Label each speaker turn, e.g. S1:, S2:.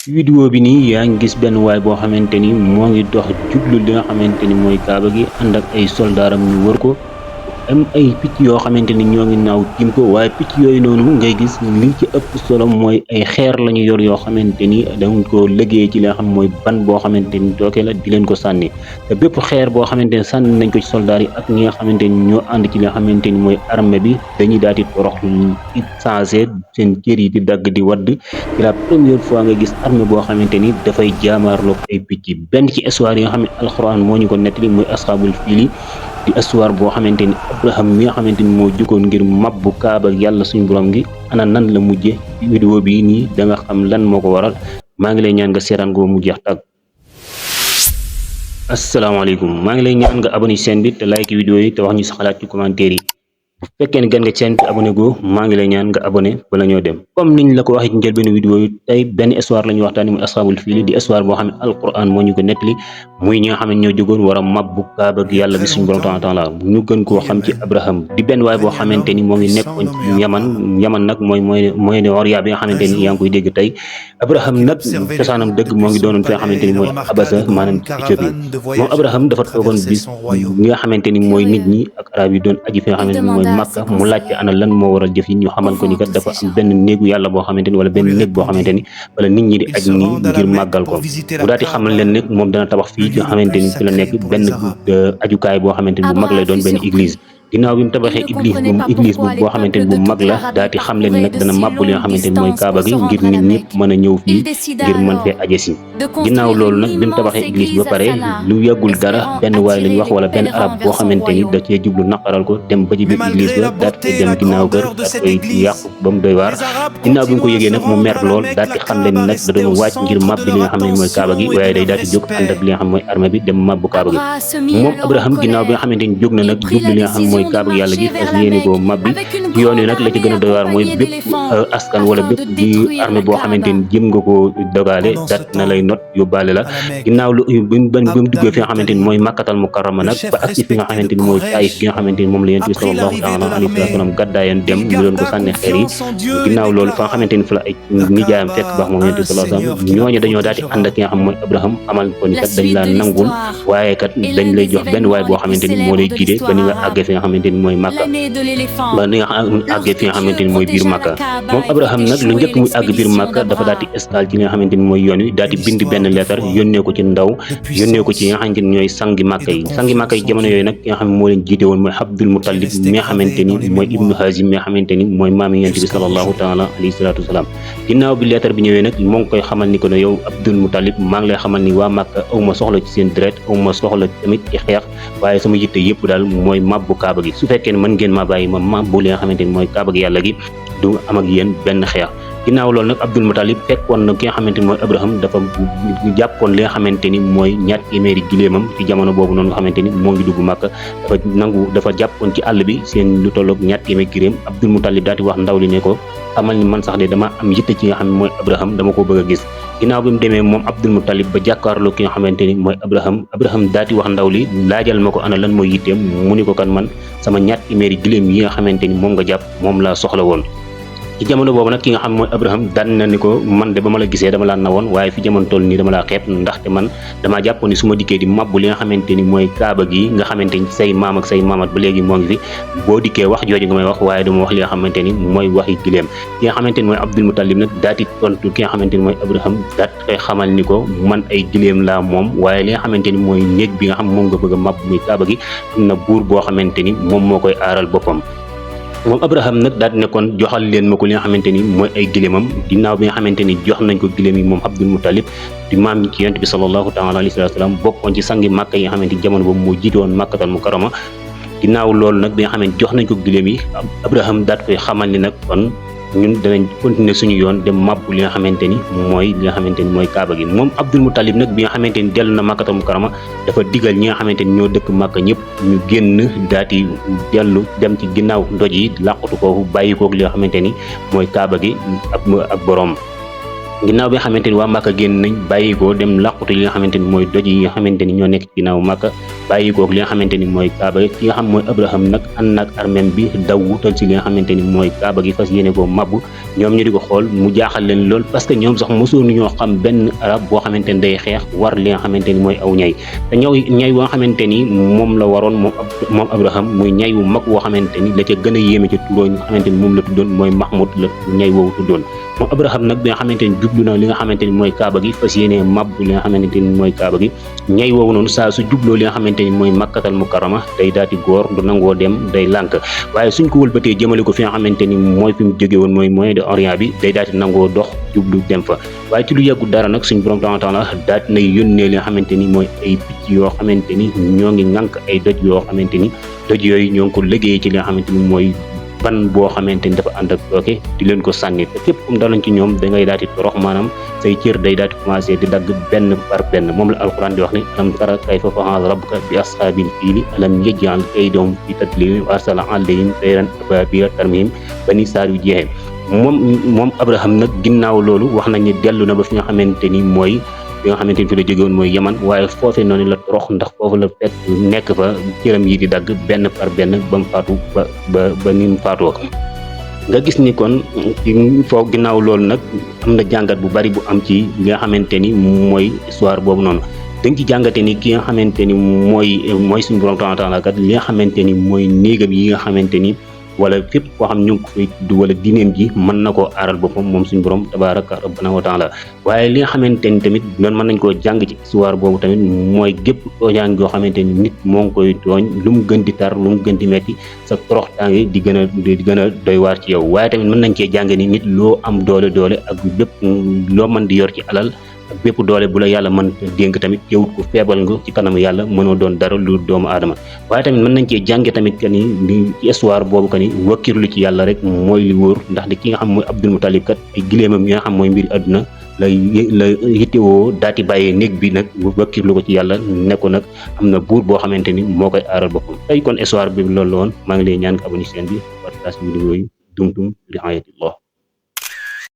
S1: vidéo bi nii yaa ngi gis benn waay boo xamante ni moo ngi dox jublu li nga xamante ni mooy kaaba gi ànd ak ay soldaaram ñu wër ko am ay picc yoo xamante ni ñoo ngi naaw tiim ko waaye picc yooyu noonu ngay gis li ci ëpp solo mooy ay xeer la ñu yor yoo xamante ni dañ ko liggéey ci li nga xam mooy ban boo xamante ni tooke la di leen ko sànni te bépp xeer boo xamante ni sànni nañ ko ci soldaar yi ak ñi nga xamante ni ñoo ànd ci li nga xamante ni mooy armée bi dañuy daal di torox ci changé seen cër yi di dagg di wadd ci la première fois nga gis armée boo xamante ni dafay jaamaarloog ay picc benn ci histoire yi nga xam ne alxuraan moo ñu ko nettali mooy asxaabul fiili di histoire boo xamante ni Abraham mi nga xamante ni moo jógoon ngir mabbu kaaba yàlla suñu borom gi ana nan la mujje ci vidéo bii nii da nga xam lan moo ko waral maa ngi lay ñaan nga seetaan ko mu jeex tàgg. Asalaamaaleykum maa ngi lay ñaan nga abonné chaîne bi te like vidéo yi te wax ñu sa xalaat ci commentaire yi. bu fekkee ne gën nga chaîne bi abonné go maa ngi lay ñaan nga abonné bala ñoo dem comme niñ la ko waxee ci njëlbéenu vidéo yi tey benn histoire la ñu waxtaani muy asxaabul fiili di histoire boo xam ne alquran moo ñu ko nettali muy ñi nga xam ne ñoo jógoon war a mabbu kaaba gi yàlla bi suñu borom taala ñu gën koo xam ci Abraham di benn waay boo xamante ni moo ngi nekkoon ci yaman nag mooy ne Oriya bi nga xamante ni yaa ngi koy dégg tey Abraham nag cosaanam dëgg moo ngi doonoon fi nga xamante ni mooy Abasa maanaam Éthiopie moom Abraham dafa toogoon bis ñi nga xamante ni mooy nit ñi ak arab yi doon aji fi nga xamante ni mooy Makka mu laajte ana lan moo waral jëf yi ñu xamal ko ni kat dafa am benn néegu yàlla boo xamante ni wala benn néeg boo xamante ni wala nit ñi di aj ni ngir màggal ko mu daal di xamal leen ne moom dana tabax fii ci xamante ni fi la nekk benn ajukaay boo xamante ni bu mag lay doon benn église ginnaaw bi mu tabaxee église boo xamante ni bu mag la daal di xam leen nag dana màbbu li nga xamante ni mooy kaaba gi ngir nit ñëpp mën a ñëw fii ngir mën fee aje si ginnaaw loolu nag bi mu tabaxee église ba pare lu yàggul dara benn waay lañ wax wala benn arab boo xamante ni da cee jublu naqaral ko dem ba ci biir église ba daal koy dem ginnaaw kër daal koy yàqu ba mu doy waar ginnaaw bi mu ko yëgee nag mu mer lool daal di xam leen nag da doon wàcc ngir màbb li nga xam ne mooy kaaba gi waaye day daal di jóg ànd ak li nga xam mooy armée bi dem màbbu kaaba gi moom Abraham ginnaaw bi nga xamante ni jóg na nag jublu li nga xam mooy kaaba yàlla gi fas yéene ko mabbi ci yoon wi nag la ci gën a doy waar mooy bépp askan wala bépp di armée boo xamante ni jëm nga ko dogaale dat na lay not yóbbaale la ginnaaw lu bi mu duggee fi nga xamante ni mooy makkatal mukarrama nag ba ak ci fi nga xamante ni mooy taayif gi nga xamante ni moom la yonent bi sallallahu taala alayhi wa sallam gàddaayan dem ñu doon ko sànni xeer yi ginnaaw loolu fa nga xamante ni fa la ay nijaayam fekk baax moom yonent bi sallallahu alayhi wa sallam ñooñu dañoo daal di ànd ak ki nga xam mooy Abraham amal ko ni kat dañ laa nangul waaye kat dañ lay jox benn waay boo xamante ni moo lay guidé ba ni nga àggee fi nga xamante ni mooy Makka ba ni nga àggee fi nga xamante ni mooy biir Makka moom Abraham nag lu njëkk muy àgg biir Makka dafa daal di escale ci li nga xamante ni mooy yoon wi daal di bind benn lettre yónnee ko ci ndaw yónnee ko ci yi nga xamante ni ñooy sangi Makka yi jamono yooyu nag ki nga xam ne moo leen jiite woon mooy Abdul Muttalib mi nga xamante ni mooy Ibnu Hazim mi nga xamante ni mooy maami yonent bi sallallahu taala alayhi salaatu wasalaam ginnaaw bi lettre bi ñëwee nag moo ngi koy xamal ni ko ne yow Abdul Muttalib maa ngi lay xamal ni waa Makka aw ma soxla ci seen deret aw ma soxla tamit ci xeex waaye sama yitte yëpp daal mooy mabbu kaaba gi su fekkee ne mën ngeen ma bàyyi ma mabbu li nga xamante ni mooy kaaba gi yàlla gi du am ak yéen benn xeex ginnaaw loolu nag Abdul Muttalib fekkoon na ki nga xamante ni mooy Abraham dafa jàppoon li nga xamante ni mooy ñaar téeméeri giléemam ci jamono boobu noonu nga xamante ni moo ngi dugg Makka dafa jàppoon ci àll bi seen lu tolloog ñaar téeméeri giléem Abdul Muttalib daal di wax ndaw li ne ko xamal ni man sax de dama am yitte ci nga xam ne mooy Abraham dama ko bëgg a gis ginnaaw bi mu demee moom Abdul Muttalib ba jàkkaarloo ki nga xamante ni mooy Abraham daal di wax ndaw li laajal ma ko ana lan mooy yitteem mu ni ko kan man sama ñaar téeméeri giléem yi nga xamante ni moom nga jàpp moom laa soxla woon ci jamono boobu nag ki nga xam mooy Abraham daan na ni ko man de ba ma la gisee dama laa nawoon waaye fi jamono toll nii dama laa xeeb ndaxte man damaa jàpp ni su ma dikkee di mabbu li nga xamante ni mooy kaaba gi nga xamante ni say maam ak say maamat ba léegi moo ngi fi boo dikkee wax jooju nga may wax waaye dama wax li nga xamante ni mooy waxi gileem ki nga xamante ni mooy Abdul Muttalib nag daati tontu ki nga xamante ni mooy Abraham daat koy xamal ni ko man ay gileem laa moom waaye li nga xamante ni mooy néeg bi nga xam moom nga bëgg a mabbu muy kaaba gi am na buur boo xamante ni moom moo koy aaral boppam moom Abraham nag daal di nekkoon joxal leen ma ko li nga xamante ni mooy ay giléemam ginnaaw bi nga xamante ni jox nañ ko giléem yi moom Abdul Muttalib di maam ci yonent bi sallallahu taala alayhi wa sallam bokkoon ci sangi Makka yi nga xamante ni jamono boobu moo jiite woon Makkatal Mukarrama ginnaaw loolu nag bi nga xamante jox nañ ko giléem yi Abraham daat koy xamal ni nag kon ñun danañ continuer suñu yoon dem mabbu li nga xamante ni mooy kaaba gi moom Abdul Muttalib nag bi nga xamante ni dellu na Makkatal Mukarrama dafa digal ñi nga xamante ni ñoo dëkk Makka ñëpp ñu génn daati dellu dem ci ginnaaw ndoj yi làqutu foofu bàyyi koog li nga xamante ni mooy kaaba gi ak borom ginnaaw bi nga xamante ni waa Makka génn nañ bàyyi ko dem làqutu li nga xamante ni mooy doj yi nga xamante ni ñoo nekk ci ginnaaw Makka bàyyi koog li nga xamante ni mooy kaaba gi. ki nga xam mooy Abraham nag ànd nag armem bi daw wutal si li nga xamante ni mooy kaaba gi fas yéene koo mabbu. ñoom ñu di ko xool mu jaaxal leen lool parce que ñoom sax mosoonu ñoo xam benn arab boo xamante ni day xeex war li nga xamante ni mooy aw ñay te ñay woo xamante ni moom la waroon moom Abraham muy ñay wu mag woo xamante ni la ca gën a yéeme ca tuddoo nga xamante ni moom la tuddoon mooy Mahmoud la ñay woowu tuddoon. moom Abraham nag bi nga xamante ni jublu na li nga xamante ni mooy kaaba gi fas yéene mabbu li nga xamante ni mooy kaaba gi. ñay woowu noonu saa su jubloo li nga xamante ni mooy makkatal mukarrama day daal di góor du nangoo dem day lànk waaye suñ ko wëlbatee jëmale ko fi nga xamante ni mooy fi mu jóge woon mooy moyen de orient bi day daal di nangoo dox jublu dem fa. waaye ci lu yàggul dara nag suñ borom taala daal di nay yónnee li nga xamante ni mooy ay picc yoo xamante ni ñoo ngi ŋànk ay doj yoo xamante ni doj yooyu ñoo ngi ko liggéey ci li nga xamante ni mooy ban boo xamante ni dafa ànd ak tooke di leen ko sànni te képp kum daloon ci ñoom da ngay daal di torox maanaam say cër day daal di commencé di dagg benn par benn. moom la alquran di wax ni alam tara kayfa fa'ala rabbuka bi ashaabil fiili alam yaj'al kaydahum fi tadlil wa arsala alayhim tayran abaabila tarmihim ba ni saar yu jeexee. moom Abraham nag ginnaaw loolu wax nañ ne dellu na ba fi nga xamante ni mooy bi nga xamante ni fi la jóge woon mooy Yaman waaye foofee noonu la torox ndax foofu la fekk nekk fa cëram yi di dagg benn par benn ba mu faatu ba ni mu faatoo. nga gis ni kon foo ginnaaw loolu nag am na jàngat bu bari bu am ci li nga xamante ni mooy histoire boobu noonu. dañ ci jàngate ni ki nga xamante ni mooy suñu borom taala kat li nga xamante ni mooy néegam yi nga xamante ni wala fépp koo xam ñu ngi ko fay tudd wala diineem ji mën na koo aaral boppam moom suñu borom tabaraka rabbana wa taala. waaye li nga xamante ni tamit loolu mën nañ koo jàng ci histoire boobu tamit mooy gépp tooñaan yoo xamante ni nit moo ngi koy tooñ lu mu gën di tar lu mu gën di metti sa toroxtaange di gën a doy waar ci yow. waaye tamit mën nañ cee jàng ni nit loo am doole ak bépp loo mën di yor ci alal ak bépp doole bu la yàlla mën dénk tamit yowut ko feebal nga ci kanam yàlla mënoo doon dara lu doomu aadama. waaye tamit mën nañ cee jànge tamit que ni ci histoire boobu que ni wakkirlu ci yàlla rek mooy li wóor ndax di ki nga xam mooy Abdul Mutalib kat ay gileemam yi nga xam mooy mbiri àdduna la yittewoo daati bàyyee néeg bi nag wakkirlu ko ci yàlla ne ko nag am na buur boo xamante ni moo koy aaral boppam. tey kon histoire bi loolu la woon maa ngi lay ñaan nga abonné chaîne bi partage vidéo yi dumtum ri'ayatillah.